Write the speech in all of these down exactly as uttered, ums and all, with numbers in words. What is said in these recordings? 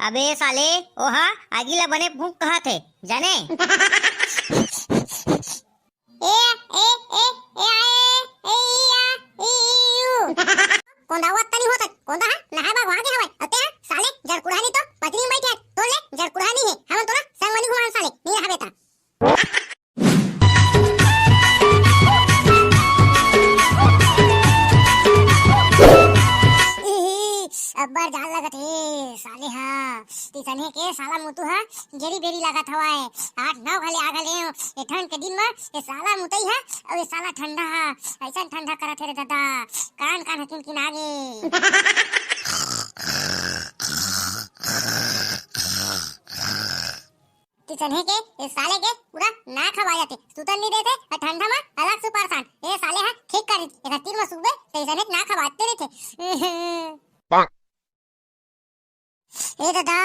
अबे साले, ओहा आगी ला बने फूंक कहत हे, जाने? ए, ए, ए, ए, आ, ए, ए, ई, आ, ई, ई, यू। कोंदा वत तनी होत, कोंदा हा, नहाय बर वहां गे हवय। अते हा, साले, जड़कुड़हा नी तो, पत्नी में बैठे, तो ले, जड़कुड़हा नी हे, हमन तोला संगवारी घुमान साले, नी रहबे ता। इही, अब्बड़ जाड़ लगत हे, साले हा। तइसने के साला मुतू हा, गेरी बेरी लागत हवय। आठ नौ घले आ घले हो, ए ठंड के दिन म, ए साला मुतई हा, अउ ए साला ठंडा हा, अइसन ठंडा करत हे रे ददा, कान कान ह किनकिना गे। तइसने के, ए साले के पूरा नाक हवा जाथे, सुतन नी देथे, अउ ठंडा म अलग से परेशान। ए साले हा ठीक कर, एकर तीर म सुबे, तइसने नाक हवाते रहिथे। ए ददा,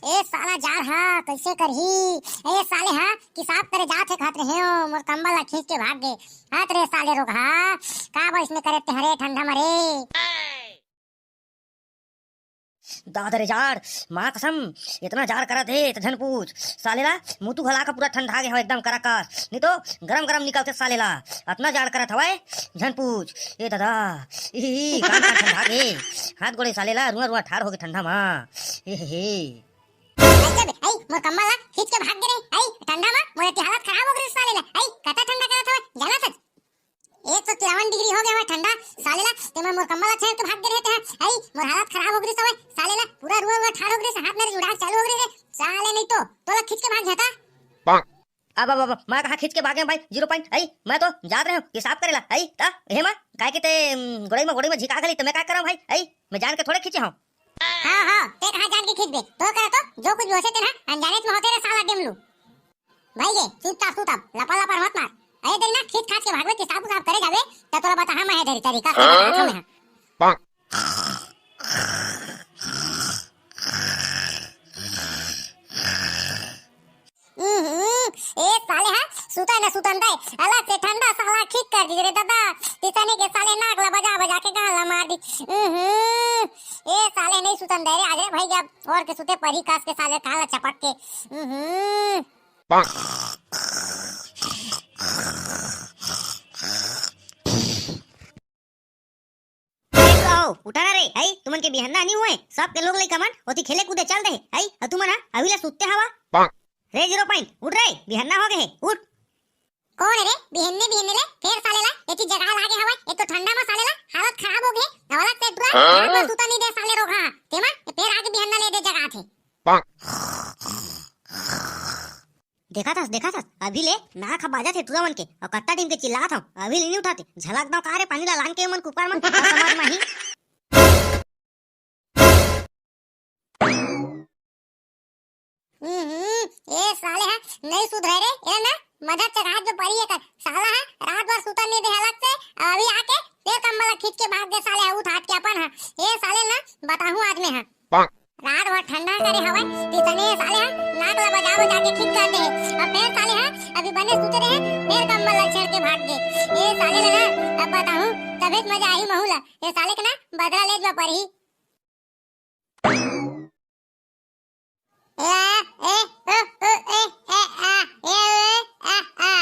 ए साला जाड़ हा, कइसे करही? ए साले हा, किसाब करे जात हे कहत रहेंव, मोर कंबल ला खींच के भाग गे। हट रे साले रोगहा, का बइसने करे तेहरे ठंडा म रे? दादा रे जाड़, माँ कसम, इतना जाड़ करत हे, त झन पूछ। साले ला, मुतू घला के पूरा ठंडा गे हवय एकदम कड़ाका। नी तो गरम गरम निकलथे साले ला, अतना जाड़ करत हवय, झन पूछ। ए ददा, ई, ई, कान कान ठंडा गे। हाथ गोड़े साले ला, रुआ रुआ ठाड़ होगे ठंडा मा। ए हे हे। अइसे बे, अई, मोर कंबल ला खींच के भाग गे रे, अई, ठंडा मा, मोर एती हालत खराब होगे रे साले ला, अई, कता ठंडा करत हवय, जाना सच। एक सौ तिरावन डिग्री होगे हवय ठंडा, साले ला, तेमा मोर कंबल ला छेड़ के भाग गे रहे ते, अई, मोर हालत खराब होगे रे साले, साले ला, पूरा रुआ रुआ ठाड़ होगे रे, हाथ मेरे जुड़ास चालू होगे रे, साले नहीं तो, तोला खींच के भाग जाता। अब, अब, अब, मैं कहाँ खींच के भागेंव भाई, जीरो पॉइंट, अई, मैं तो जात रहेंव, हिसाब करे ला, अई, ता, हे माँ, काय के ते, उम, गोड़ई में, गोड़ई में झिका गली, तो मैं काय करंव भाई, अई, मैं जान के थोड़े खींचे हंव। हाँ, हाँ, ते कहाँ जान के खींचबे, तो करे तो, जो कुछ भी होथे तेन हा, अनजाने में होथे रे साला डेमलू। भाई गे, चुपचाप सुत अब, लपर लपर मत मार। अरे देख ना, खींच खाच के भागबे, हिसाब उसाब करे जाबे, त तोला बताहा मैं हे धरी तरीका से बताहा मैं हा। हम्म, ए साले हा, सुता न सुतन दे, अलग से ठंडा साला ठीक कर दी रे दादा। तिसने के साले नाक ला बजा बजा के गाला मार दी। हम्म, ए साले नहीं सुतन दे रे आज रे भाई, अब और के सुते परी कास के साले काला चपट के। हम्म। अरे तो आओ, उठा ना रे, हई, तुमन के बिहन्ना नहीं हुए, सब के लोग लइका मन ओती खेले कूदे चल दे, हई, अउ तुमन हा अभी ले सुत्ते हवा। रे जीरो पॉइंट, उठ रे, बिहन्ना हो गए हे, उठ। कौन है रे, बिहन्ने बिहन्ने ले, फेर साले ला, एती जगह लागे हवय, एक तो ठंडा मा साले ला, हालत खराब हो गए, नवलक से पूरा, हाँ? रात मा सुता नहीं दे साले रोगहा, तेमा, फेर आगे बिहन्ना ले दे जगह थे। देखत हस, देखत हस, अभी ले नाक ह बाजत हे टूरा मन के, अउ कत्ता टीम के चिल्लात हव, अभी ले नइ उठाते, झलक दव का रे पानी ला लान के मन कुपार मन, तब समझ म आही। हम्म, ए साले हा नइ सुधरे रे, ए ना, मजा चकात जो परी एकर, साला हा रात भर सुतन नइ दे हलक से, अभी आके फेर कंबल ला खींच के भाग गे साले हा, उठ हाट के अपन हा, ए साले ना, बताहूँ आज मैं हा। रात भर ठंडा करे हवय, तिसने साले हा नाक ला बजा बजा के ठीक कर दे हे। अब फेर साले हा अभी बने सुते रहे, फेर कंबल ला छेड़ के भाग गे। ए साले ला ना, अब बताहूँ, तभेच मजा आही महू ला। ए साले के ना बदला ले जवा परही। ए, ए, ओ, ओ, ए, ए, आ, ए, ए, आ, आ।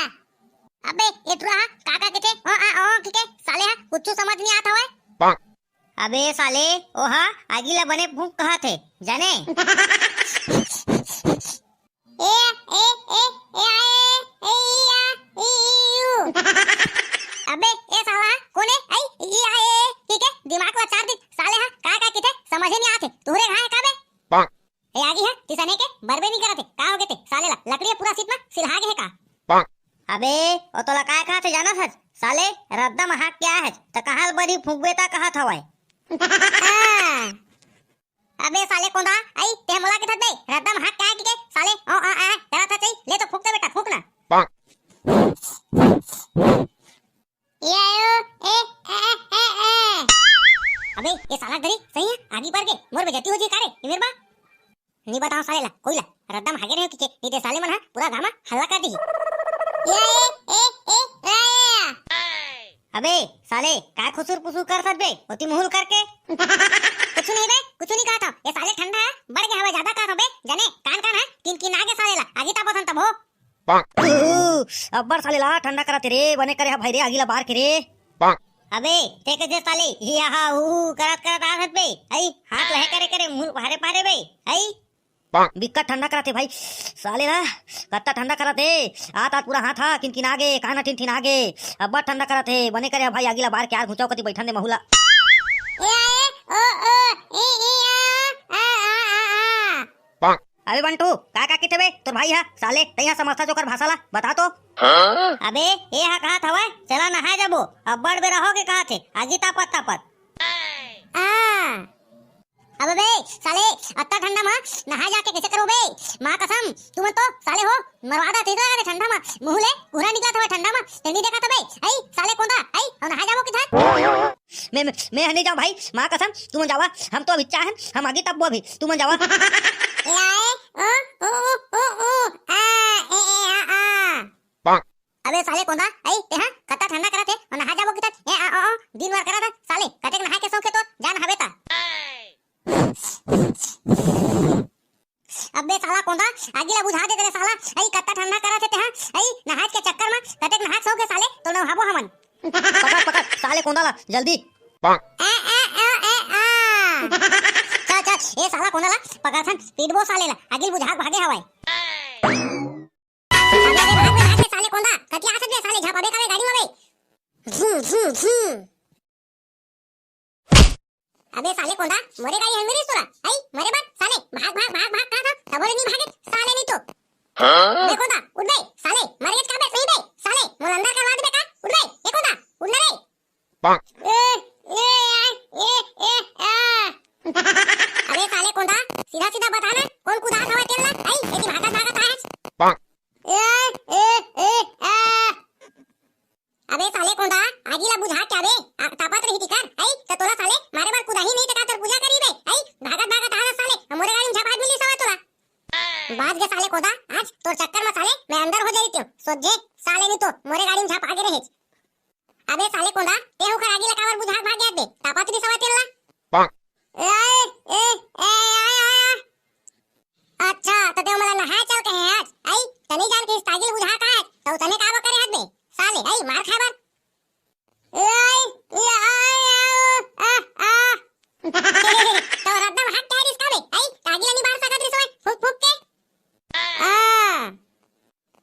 अबे, ए टुरा हा, का, का कथे? ओ, आ, ओ, कहिके, साले हा, कुछु समझ नइ आत हवय। अबे साले, ओहा आगी ला बने फूंक कहत हे, जाने? ए, ए, ए, ए, आ, ए, ए, ई, आ, ई, ई, यू। अबे, ए साला, कोन ए? आई, ई, आ, ए, ए, कहिके, दिमाग ला चार दिन, साले हा, का, का कथे, समझे नइ आत हे, तुहरे घाय का बे? ए आगी हा, तिसने के, बरबे नइ करत हे, का हो गे ते, साले ला, लकड़ी पूरा सीत मा सिलहा गे हे का? अबे, ओ तोला काय कहत हे जानत हस? साले, रद्दा म हाक के आए हस, त कहाँ ल बरही फूंकबे त कहत हवय। हाँ। अबे साले कोंदा, आई, ते मोला के थत बे, रद्दा म हाक के आए के, साले, ओ, आ, आ, डरा था चाही, ले तो फूंक दे बेटा, फूंक ना। ये आयो, ए, ए, ए, ए, ए। अबे, ये साला गरी, सही है, आगी पर के, मोर बेइज्जती हो जी का रे, ये मेरे बा। नी बताओ साले ला, कोई ला, रद्दा म हागे रहे हो कि के, नी ते साले मन हा पूरा गाँव म हल्ला कर दी। ये, ए, ए, ए, ए। अबे, साले, का खुसुर पुसुर कर सकबे, ओती मुहुल करके? कुछु नहीं बे, कुछु नहीं कहा था, ये साले ठंडा है, बढ़ गया हवा ज्यादा अब्बड़ साले ला ठंडा करत हे रे, बने करे हा भाई रे, आगी ला बार के रे। अबे, ते कइसे साले, ही हा, हू, हू करत करत आत हस बे, हई, हाथ लहे करे करे, मुंह भारे भारे बे, हई। बिक्कट ठंडा करत हे भाई, साले ला, कत्ता ठंडा करत हे, आत आत पूरा हाथ हा, किनकिना गे, कान हा ठिनठिना गे, अब्बड़ ठंडा करत हे, बने करे हा भाई, आगी ला बार के यार, घुंचाव कती बइठन दे महू ला। ए, आ, ए, ओ, ओ, ए, ई, आ, आ, आ, आ, आ। अबे बंटू, का का किथे बे तोर भाई हा? साले, तैं हा समझथस ओकर भाषा ला, बता तो। हाँ? अबे, ए हा कहत हवय, चला नहाय जाबो, अब्बड़ बेरा होगे कहत हे, आगी तापत तापत। आ। अबे बे, साले, अत्ता ठंडा मा नहाय जाके कइसे करबो बे? माँ कसम, तुमन तो साले हो, मरवा देथव रे ठंडा मा, मुंह ले कुहरा निकलत हवय ठंडा मा, तेन नइ देखत बे, अई, साले कोंदा, अई, अउ नहाय जाबो किधर? मैं, मैं, मैं नइ जांव भाई, माँ कसम, तुमन जावा, हम तो अभी चाहन, हम आगी तापबो अभी, तुमन जावा। ए, आए, ओ, ओ, ओ, ओ, ओ, आ, ए, ए, आ, आ। अबे साले कोंदा, अई, तेहा, कत्ता ठंडा करत हे, अउ नहा जाबो किथस, ए, आ, ओ, ओ, दिन भर करत हे, साले, कतेक नहाय के शौक हे तोर, जा नहाबे ता। अबे साला कोंदा, आगी ला बुझा दे रे साला। अई कत्ता ठंडा करत हे तेहा। अई नहाज के चक्कर मा कतेक नहात होगे साले, तो नहाबो हमन। पकड़, पकड़, साले कोंदा ला, जल्दी। आ, आ, आ, आ, आ। चल, चल, ए साला कोंदा ला, पकड़थन, पीटबो साले ला, आगी ल बुझा के भागे हवय। अबे, अबे, भाग बे, भाग बे, साले कोंदा, कतिया आथस बे साले, झपाबे का बे गाड़ी मा बे। झू, झू, झू। अबे साले कोंदा, मोरे गाड़ी हल मिलिस तोला? अई, मरे बर, साले, भाग, भाग, भाग, भाग, कहा था, तबो ले नहीं भागे, साले नहीं तो। हाँ? अबे कोंदा, उठ बे, साले, मर गेस का बे, सही बे, साले, मोला अंदर करवा दे बे का, उठ बे, ए कोंदा, उठ ना रे। ए, ए, आ, ए, ए, आ। अबे साले कोंदा, सीधा सीधा बता ना, कोन कुदात हवय तेन ला? अई, एती भागत भागत आए हस। ए, ए, ए, आ। अबे साले कोंदा, आगी ला बुझा के अबे, आ, तापत रही टिकर, अई, त तोला साले मारे बर कुदाही नहीं त का तोर पूजा करी बे, अई, भागत भागत आ साले, मोरे गाड़ी में झपा मिली सवा तोला। बाज गे साले कोंदा, आज तोर चक्कर में साले मैं अंदर हो जाई त्यो, सोझे साले नहीं तो मोरे गाड़ी में झपा के रहे। अबे साले कोंदा, ते ओकर आगी ला काबर बुझा के भाग गया बे, तापत नहीं सवा तेला। ए, ए, ए, ए, ए, ए। अच्छा, त ते मोला नहाय चल कहे आज? अई, तनी जान के इस तागी ल बुझा का आज? त तने का करे हत बे? साले, अई, मार खाए बर। अई, अई, अई, अई, आ, आ। तो रद्दा भाग के रिस का बे? अई, तागी ल नी बार सकत रिस ओए, फूक, फूक के। आ।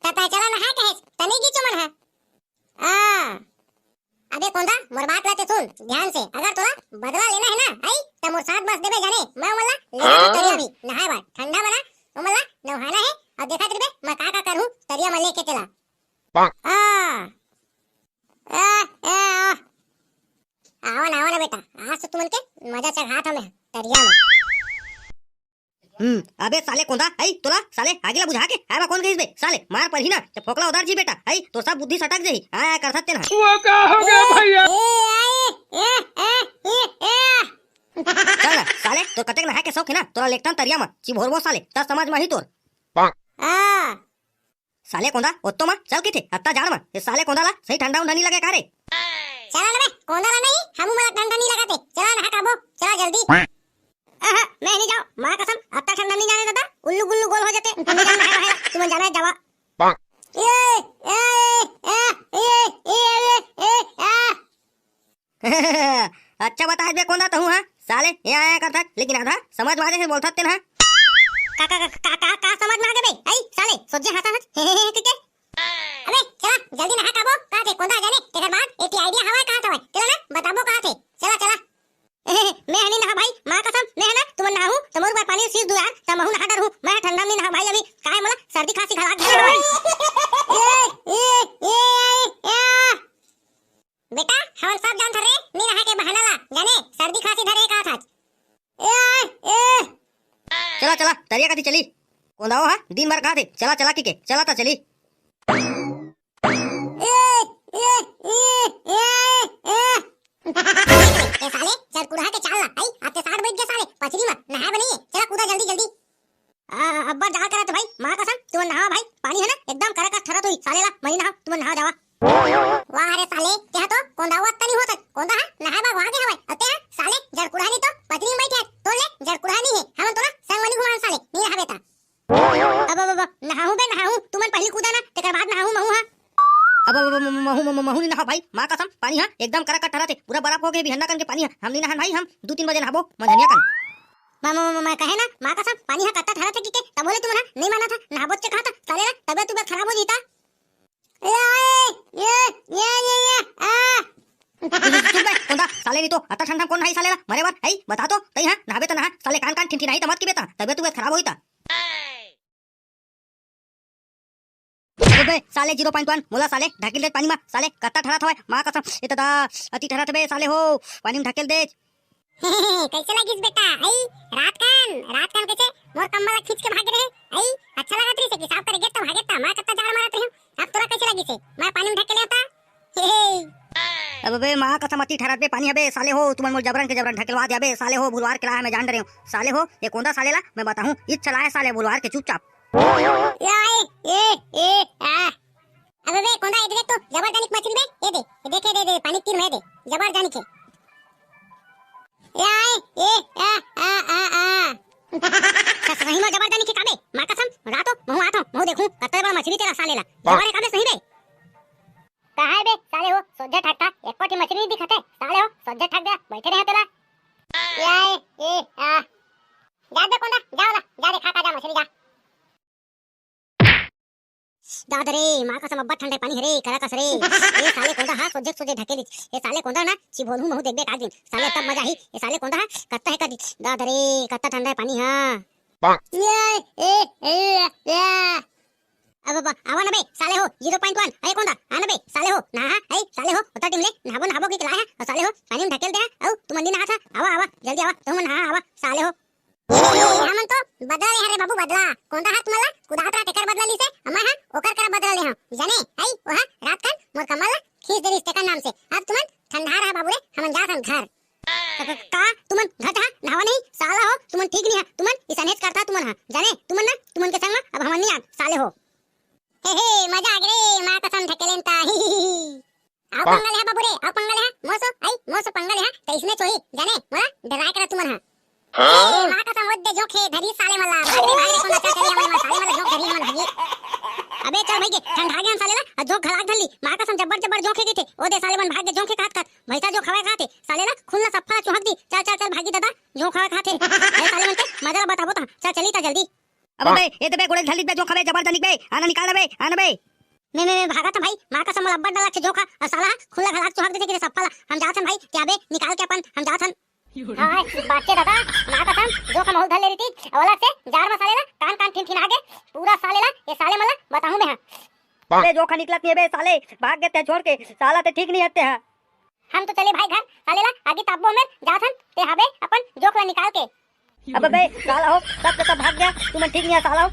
त तैं चला नहाय कहेस, तनी गीचो मन ह। आ। अबे कोंदा, मोर बात ला ते सुन ध्यान से। अगर तोला बदला लेना है ना, आई, त मोर साथ बस देबे जाने। मैं ओमन ला ले जाहूं तरिया भी नहाए बर। ठंडा मना ओमन ला नहाना है। अउ देखत रहिबे, मैं का का करहूं तरिया में लेके तेला। आ, आ, आ, आ। आवा ना, आवा ना बेटा, आज तो तुमन के मजा चघात हंव मैं तरिया में। हम्म, अबे साले कोंदा, अई, तोला, साले, आगी ला बुझा के, आय बा कोन कहिस बे, साले, मार परही ना, ते फोकला उधर जी बेटा, अई, तो सब बुद्धि सटक जाही, आय, आय, करथस तेन हा। वो का हो गया ए, भैया? ए, ए, ए, ए, ए, ए। चल ना, साले, तोर कतेक नहाय के शौक हे ना, तोला लेगथन तरिया म, चिभोरबो साले, त समझ म आही तोर। हाँ। साले कोंदा, ओत्तो म चल किथे, अत्ता जाड़ म। ए साले कोंदा ला सही ठंडा उंडा नी लगे का रे? चला ना बे, कोंदा ला नहीं, हमू मन ला ठंडा नी लगत हे। चला नहा काबो, चला जल्दी। आहा, मैं नी जांव, माँ कसम, अत्ता ठंडा नी जाने दादा, उल्लू गुल्लू गोल हो जाते। मैं जाना है, है, तुम जाना है, जावा। ए, ए, ए, ए, ए, ए, ए, ए, आ। अच्छा बताय बे कोंदा तहूं हा, साले, ए आय आय करथस, लेकिन आधा समझ म आथे बोलथस तेन हा। का, का, का, का, का, का समझ म आगे बे? आई, साले, सोझे हांसा हस, हे, हे, हे, के, के? अबे, चला, जल्दी नहा काबो, कहाथे, कोंदा जाने, तेकर बाद, एती idea हवय, कहात हवय, चला ना, बताबो, कहाथे, चला, चला। मैं हनी नहा भाई, माँ कसम, मैं है ना, तुमन नहाहू, त मोर ऊपर पानी सींच दू यार, त महू नहा डरहू, मैं ठंडा में नहा भाई अभी, काय मोला सर्दी खांसी घला घला हवय। ए, ए, ए, ए, ए। बेटा, हमन सब जानथन रे, नी नहाय के बहाना ला, जाने, सर्दी खांसी धरे हे कहाथस। ए, ए। चला, चला, तरिया कती चली। कोंदाओ हा, दिन भर कहाथे, चला, चला किके, चला त चली। ए, ए, ए, ए, ए। ए साले, जड़कुड़हा के चाल ला, आई, आते साठ बज गे साले, पचरी म, नहाय बर नइ हे, चला कूदा जल्दी, जल्दी। आ, अब्बड़ जाड़ करत भाई, माँ कसम, तुमन नहावा भाई, पानी है ना, एकदम कड़क ठरत होही, साले ला, मनी नहाव, तुमन नहाव जावा। वाह रे साले, तेहा तो कोंदावत तनी होत, कोंदा हा, नहाय बर वागे हवय, अउ तेहा, साले, जड़कुड़हा नी तो, पचरी म बइठे, तोर ले, जड़कुड़हा नी हे, हमन तोला, संग मनी घुमान साले, नी नहाबे ता। अब, अब, अब, नहाहूं बे, नहाहूं, तुमन पहिली कूदा ना, तेकर बाद नहाहूं महूं हा। महू, महू, महू नी नहाव भाई, माँ कसम, पानी ह एकदम करा कट ठहरत हे, पूरा बर्फ हो गे बिहन्ना कन के पानी ह। हम नी नहान भाई, हम दू तीन बजे नहाबो मंझनिया कन। मैं, मैं, मैं, मैं कहे ना, माँ कसम, पानी ह कत्ता ठहरत हे किके, तब बोले तुमन ह, नहीं मानत ह, नहाबो चे कहा था, साले ला तबियत उबियत खराब हो जीता। ए, ए, ए, ए, ए, ए, आ। चुप बे, कोंदा, साले नी तो, अत्ता ठंडा म कोन नहाही साले ला, मरे बर, हई, बता तो, तई ह, नहाबे त नहा, साले कान कान ठिनठिनाही त मत किबे त, तबियत उबियत खराब होही त। अबे साले zero point one, मोला साले ढकेल दे पानी मा, साले कत्ता ठहरत हवय, माँ कसम, ए ददा, अति ठहरत हबे साले हो, पानी म ढकेल दे। कइसे लगिस बेटा? अई, रात कन, रात कन कइसे मोर कम्बल ला खींच के भागे रहे? अई, अच्छा लगत रहिस कि साफ करे गेट त भागे त, मैं कत्ता जाड़ मारत रहिहूँ। अब तोला कइसे लगिस हे? मैं पानी म ढकेल लेहूँ त? हे, हे। अबे माँ कसम अति ठहरत बे पानी हबे, साले हो, तुमन मोर जबरन के जबरन ढकेलवा दे बे, साले हो, भुलवार के लाय हे मैं जान डरे हूँ। साले हो, ए कोंदा साले ला मैं बताहूँ, इच चलाय साले भुलवार के चुपचाप। या, ए, ए, ए, आ। अबे बे, कोंदा, ए देख तो, जबर जानिक मछली बे, ए दे, ए देख, ए दे, दे, पानी तीर में दे, जबर जानिक हे। ए, आ, ए, ए, आ, आ, आ, आ। स-, सही में जबर जानिक हे का बे? माँ कसम, रा तो, महू आत हूँ, महू देखूँ, कत्ता बड़ा मछली तेला साले ला। जबर हे का बे, सही बे? कहाँ हे बे, साले हो, सोझे ठकता, एको ठी मछली नहीं दिखत हे, साले हो, सोझे ठक दे, बैठे रहे तेला। ए, आ, ए, आ। जा बे कोंदा, जा ओला, जा देखा का जा मछली जा। दादा रे, माँ कसम अब्बड़ ठंडा पानी हरे, करा कस रे। ए साले कोंदा हा, सोझे सोझे ढकेलिस। ए साले कोंदा ना, चिभोलहूँ महू देखबे का दिन। साले तब मजा आही। ए साले कोंदा हा, कत्ता हे का दिन। दादा रे, कत्ता ठंडा पानी हा। ए, ए, ए, ए। अब, अब, आवा ना बे, साले हो, zero point one। अरे कोंदा, आ ना बे, साले हो, नहा, ए, साले हो, ओता टीम ले, नहाबो, नहाबो के लाय हा, अउ साले हो, पानी म ढकेल दे हा, अउ तुमन नी नहात हा, आवा, आवा, जल्दी आवा, तुमन नहा, आवा, साले हो। ए, हमन तो बदला ले हन रे बाबू, बदला। कोंदा हा तुमन ला कुदात रहा, तेकर बदला लिसे, अम्मा हा ओकर करा बदला ले हन। जाने, आई, ओहा रात कन मोर कमल ला खींच दे रिस तेकर नाम से। अब तुमन ठंडा रहा बाबू रे, हमन जात हन घर। का, का, का, तुमन घर जा, नहावा नहीं, साला हो, तुमन ठीक नहीं हा, तुमन इसनेच करता तुमन हा। जाने, तुमन ना, तुमन के संग मा अब हमन नहीं आन, साले हो। हे, हे, मजा आ गे रे, माँ कसम ढकेलेन ता, ही, ही, ही, ही। अउ पंगा ले हा बाबू रे, अउ पंगा ले हा, मोसो, आई, मोसो पंगा ले हा, त इसने चोही, जाने, मोला डराय करा तुमन हा। हाँ? ए, माँ कसम, वो दे जोंक हे, धरी साले मन ला, भाग रे, भाग रे, कोन अच्छा चली हमन मन, साले मन ला जोंक धरी हमन भागी। अबे चल भाई के, ठंडा गे हम साले ला, अउ जोंक घलाक धर ली, माँ कसम जब्बर जब्बर जोंक हे कहिथे, ओ दे साले मन भाग गे जोंक हे खात खात, भैंसा जोंक हवय खाथे, साले ला खून ला सफ्फा ला चुहक दी, चल चल चल भागी ददा, जोंक हवय खाथे, ए साले मन के मजा ला बताबो त, चल चली त जल्दी। अब बे, ए दे बे, गोड़े घलिक बे, जोंक हवे, जबर जनिक बे, आना निकाल बे, आना बे। नहीं, नहीं, नहीं, भागत हन भाई, माँ कसम मोला अब्बड़ डर लागथे जोंक हा, अउ साला हा खून ला घलाक चुहक देथे किरे सफ्फा ला। हम जात हन भाई, ते हा बे, निकाल के अपन, हम जात हन। हाय, बाचे दादा, माँ कसम, जोंक हा महू धर ले रहितिस, अउ अलग से जाड़ मा साले ला, कान कान ठिनठिना गे, पूरा साले ला, ए साले मन ला बताहूँ मैं हा। बे जोंक हा निकलत नहीं हे बे साले, भाग गे ते छोड़ के, साला ते ठीक नहीं हस ते हा। हम तो चले भाई घर, साले ला आगी तापबो हमें, जात हन, ते हा बे अपन जोंक ला निकाल के। अबे बे, साला हो, सब के सब भाग गया, तुमन ठीक नहीं हा, साला हो।